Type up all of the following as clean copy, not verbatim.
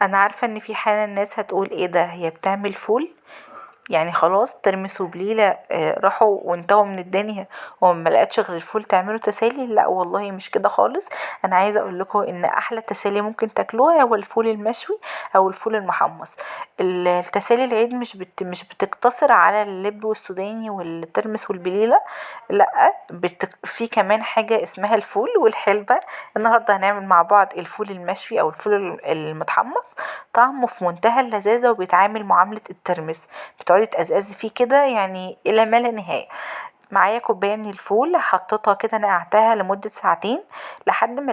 انا عارفة ان في حالا الناس هتقول ايه ده، هي بتعمل فول؟ يعني خلاص ترمس وبليلة راحوا وانتهوا من الدنيا وما لقتش غير الفول تعملوا تسالي؟ لا والله مش كده خالص. انا عايزه اقول لكم ان احلى تسالي ممكن تاكلوها هو الفول المشوي او الفول المحمص. التسالي العيد مش بتقتصر على اللب والسوداني والترمس والبليله، لا، في كمان حاجة اسمها الفول والحلبه. النهارده هنعمل مع بعض الفول المشوي او الفول المتحمص، طعمه في منتهى اللذاذه وبيتعامل معاملة الترمس، بتقعدي تقزقزي فيه كده الى ما لا نهاية. معايا كوباية من الفول حطيتها كده نقعتها لمدة ساعتين لحد ما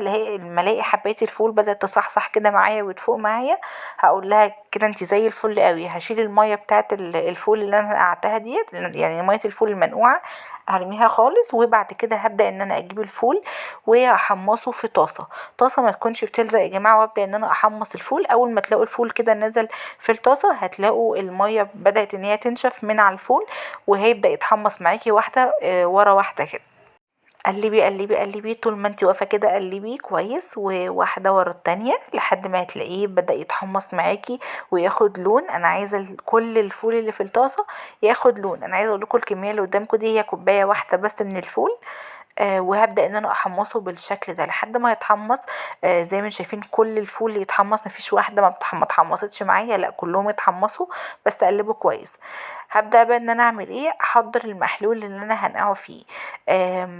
الاقي حبايه الفول بدات تصحصح كده معايا وتفوق معايا. هقول لها كده انت زي الفل قوي. هشيل المية بتاعه الفول اللي انا نقعتها ديت، يعني مية الفول المنقوعه هرميها خالص. وبعد كده هبدا ان انا اجيب الفول واحمصه في طاسه، طاسه ما تكونش بتلزق يا جماعة. وابدا ان انا احمص الفول. اول ما تلاقوا الفول كده نزل في الطاسه هتلاقوا المية بدات ان هي تنشف من على الفول، وهيبدا يتحمص معاكي واحدة، ورا واحدة كده. قلبي قلبي قلبي طول ما انت واقفة كده، قلبي كويس وواحدة ورا التانية لحد ما هتلاقيه بدا يتحمص معاكي وياخد لون. انا عايزه كل الفول اللي في الطاسه ياخد لون. انا عايزه اقول لكم الكمية اللي قدامكم دي هي كوباية واحدة بس من الفول، وهبدا ان انا احمصه بالشكل ده لحد ما يتحمص. زي ما شايفين كل الفول يتحمص، مفيش واحدة ما اتحمصتش معايا، لا كلهم اتحمصوا، بس اقلبه كويس. هبدا بقى ان انا اعمل ايه، احضر المحلول اللي انا هنقعه فيه.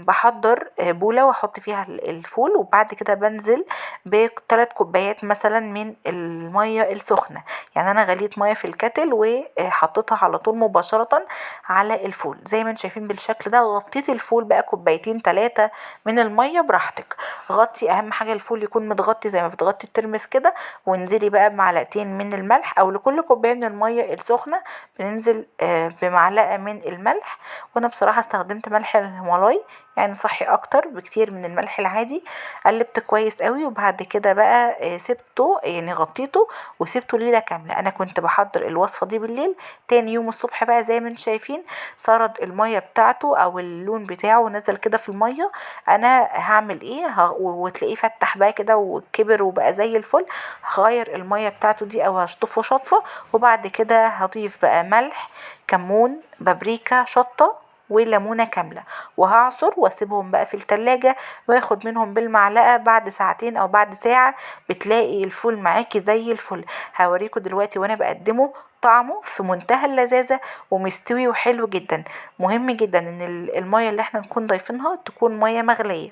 بحضر بوله واحط فيها الفول، وبعد كده بنزل بثلاث كوبايات مثلا من المية السخنة. انا غليت مية في الكتل وحطيتها على طول مباشرة على الفول زي ما انتم شايفين بالشكل ده. غطيت الفول بقى كوبايتين 3 من المية براحتك، غطي، اهم حاجة الفول يكون متغطي زي ما بتغطي الترمس كده. وانزلي بقى بمعلقتين من الملح، او لكل كوباية من المية السخنة بننزل، بمعلقه من الملح. وانا بصراحة استخدمت ملح الهيمالاي، صحي اكتر بكتير من الملح العادي. قلبت كويس قوي، وبعد كده بقى، سبته، يعني غطيته وسبته ليلة كاملة. انا كنت بحضر الوصفة دي بالليل، تاني يوم الصبح بقى زي ما انتم شايفين سرد المية بتاعته او اللون بتاعه نزل كده في المية. انا هعمل ايه، وتلاقيه فتح بقى كده وكبر وبقى زي الفل. هغير المية بتاعته دي او هشطفه شطفه، وبعد كده هضيف بقى ملح، كمون، بابريكا، شطه، وليمونه كاملة، وهعصر واسيبهم بقى في التلاجة، واخد منهم بالمعلقه بعد ساعتين او بعد ساعة. بتلاقي الفول معاكي زي الفل. هوريكم دلوقتي وانا بقدمه طعمه في منتهى اللذاذه ومستوي وحلو جدا. مهم جدا ان المية اللي احنا نكون ضايفينها تكون مية مغليه.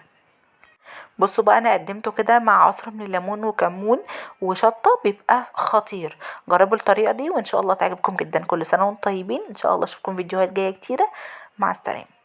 بصوا بقى انا قدمته كده مع عصره من الليمون وكمون وشطه، بيبقى خطير. جربوا الطريقة دي وان شاء الله تعجبكم جدا. كل سنة وانتم طيبين، ان شاء الله اشوفكم فيديوهات جاية كتيرة. مع السلامة.